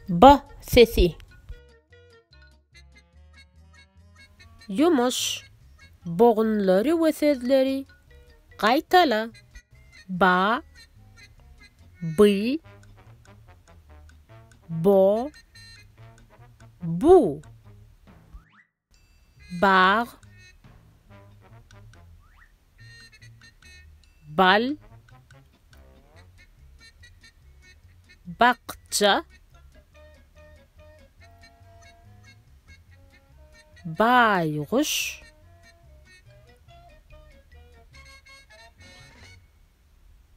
B sesi. Ýumuş, Bogunlary we sözleri gaýtala. Ba, by, bo, bu. Bag, bal, bakja, baýguş,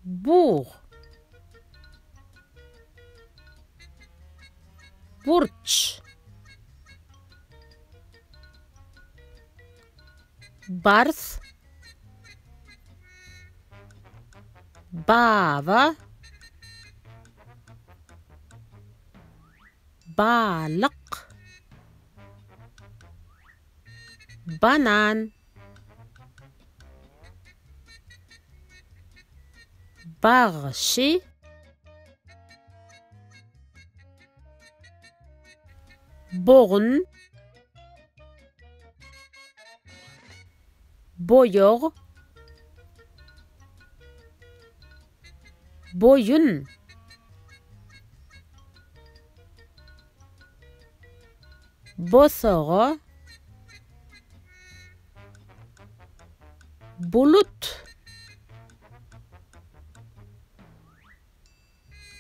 bug, burç, bars, baba, balyk, banan. Bagşy Bogun Boýag Boýun Bosaga Bulut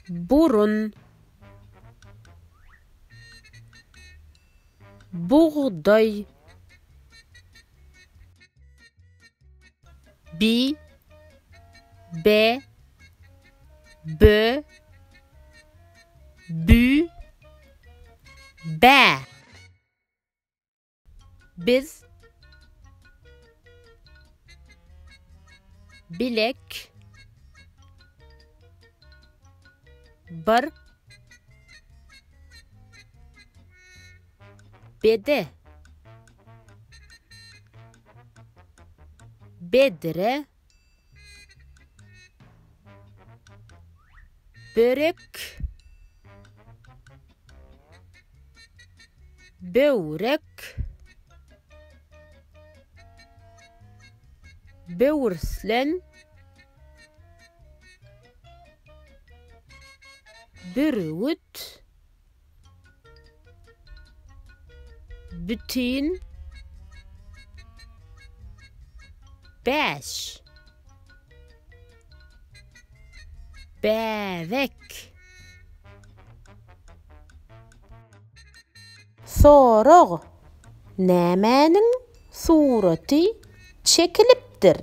Burun Bugdaý Bi Be Bö Bü Bä Biz Bilek Bir Bede Bedre Börek Böwrek Böwürslen Bürgüt Bütin Bäş Bäbek Sorag, Nämäniň suraty çekilipdir?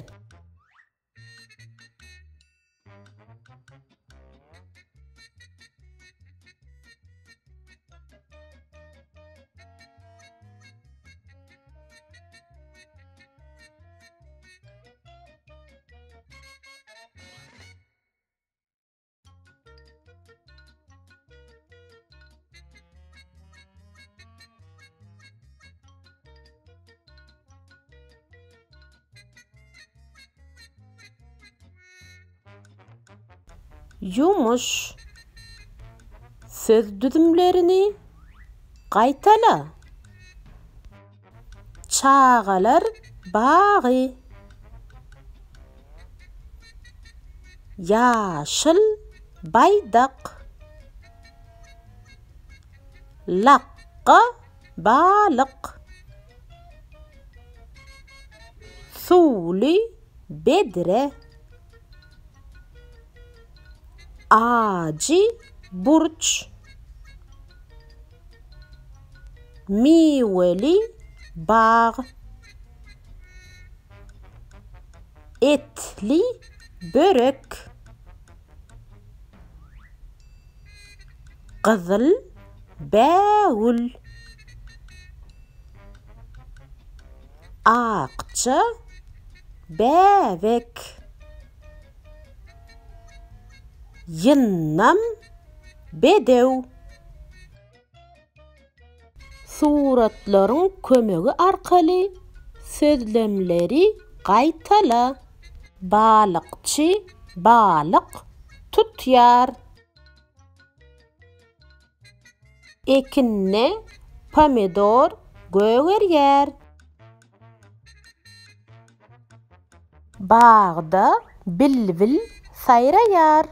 Ýumuş. Söz düzümlerini gaýtala. Çagalar bagy. Ýaşyl baýdak. Lakga balyk. Suwly bedre. Ajy burç. Miweli bag. Etli börek. Gyzyl bägül. Akja bäbek. Ýyndam bedew. Suratlaryň kömegi arkaly sözlemleri gaýtala. Balykçy balyk tutýar. Ekinde pomidor gögerýär. Bagda bilbil saýraýar.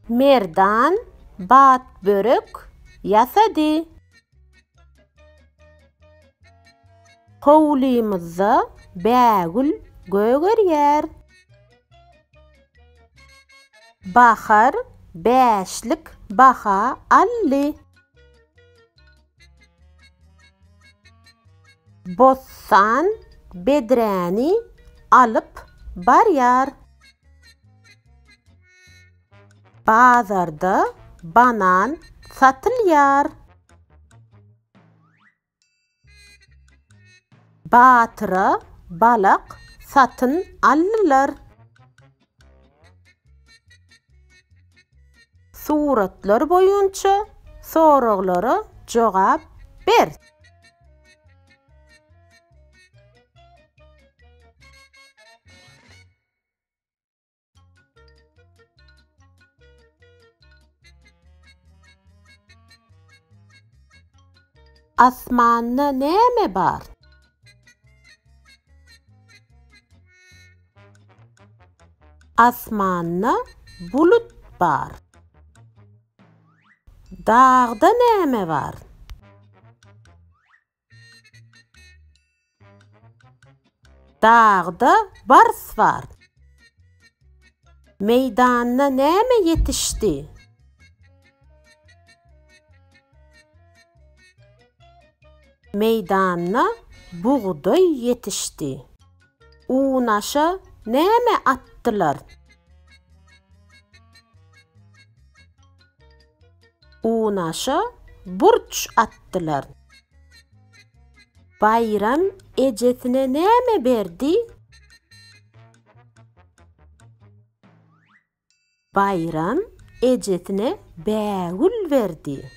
Merdan batbörek ýasady. Howlymyzda bägül gögerýär. Bahar bäşlik baha aldy. Bossan bedräni alyp barýar. Bazarda banan satylýar. Batyra balak satyn aldylar. Suratlar boýunça soraglara jogap ber. Asmanda näme bar? Asmanda bulut bar. Dagda näme bar? Dagda bars bar. Meýdanda näme ýetişdi? Meýdanda bugdaý ýetişdi. Unaşa näme atdylar? Unaşa burç atdylar. Baýram ejesine näme berdi? Baýram ejesine bägül berdi.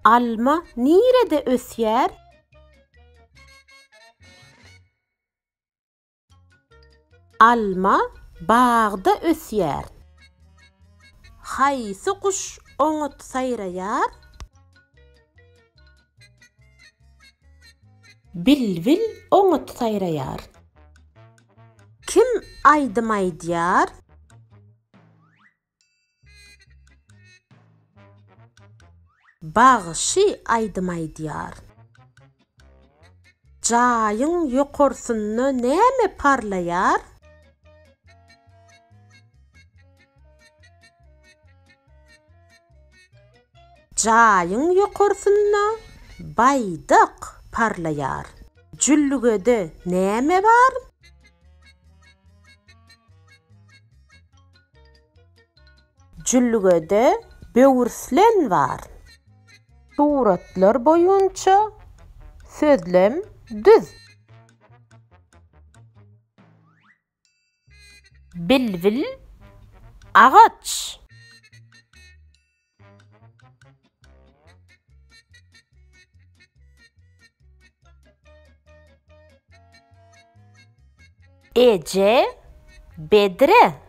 Alma nirede ösýär? Alma bagda ösýär. Haýsy guş oňat saýraýar? Bilbil oňat saýraýar. Kim aýdym aýdýar? Bagşy aýdym aýdýar. Jaýyň ýokarsynda näme parlaýar? Jaýyň ýokarsynda baýdak parlaýar. Jülgede näme bar? Jülgede böwürslen bar. Suratlar boýunça sözlem düz. Bilbil agaç. Eje bedre.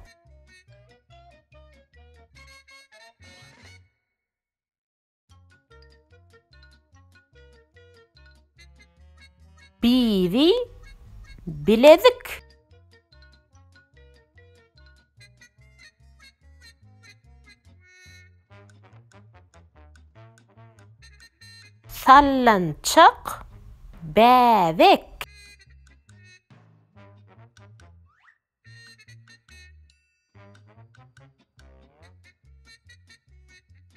Bibi bilezik. Sallançak bäbek.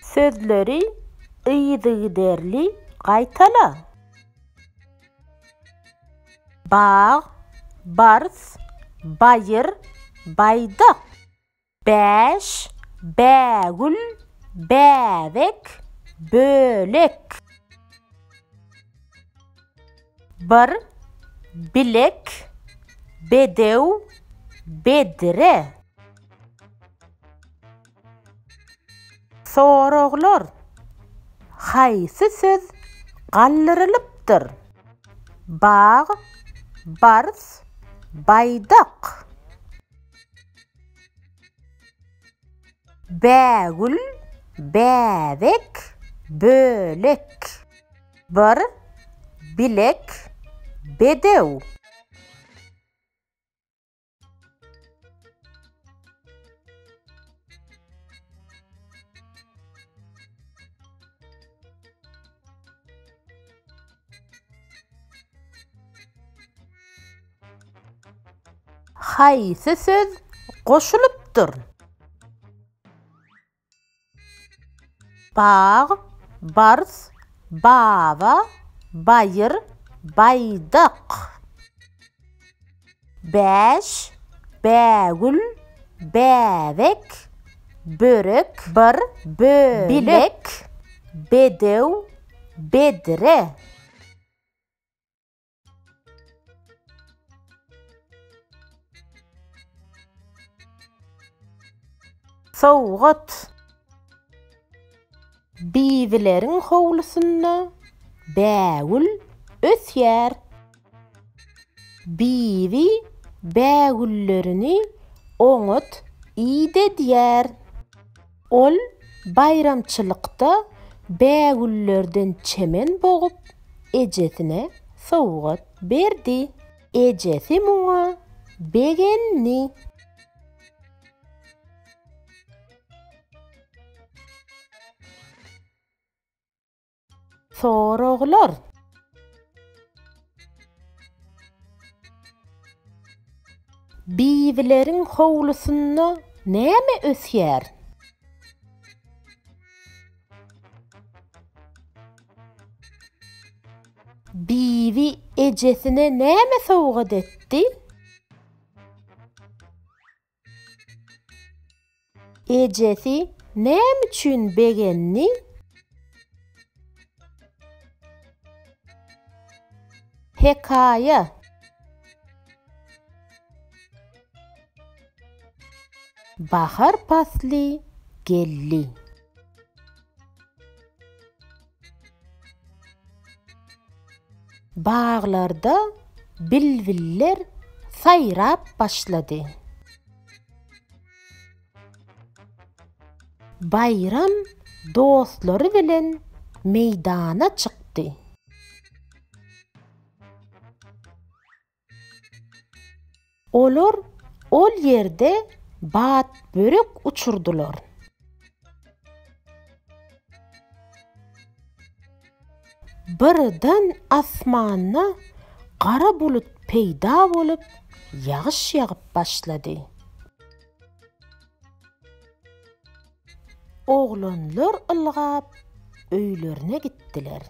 Sözleri yzygiderli gaýtala. Bag, bars, baýyr, baýdak. Bäş, bägül, bäbek, bölek. Bir, bilek, bedew, bedre. Soraglar, Haýsy söz galdyrylypdyr. Bag, bars, baýdak. Bägül, bäbek, bölek. Bir, bilek, bedew. Haýsy söz goşulypdyr? Bag, bars, baba, baýyr, baýdak. Bäş, bägül, bäbek, börek, bir, bölek, bilek, bedew, bedre. Sowgat. Bibileriň howlusynda bägül ösýär. Bibi bägüllerini oňat idedýär. Ol baýramçylykda bägüllerden çemen bogup, ejesine sowgat berdi. Ejesi muňa begendi. Soraglar. Bibileriň howlusynda näme ösýär? Bibi ejesine näme sowgat etdi? Ejesi näme üçin begendi? Hekaýa. Bahar pasly geldi. Baglarda bilbiller saýrap başlady. Baýram dostlary bilen meýdana çykdy. Olar ol ýerde batbörek uçurdylar. Birden asmanda gara bulut peýda bolup, ýagyş ýagyp başlady. Oglanlar ylgap öýlerine gitdiler.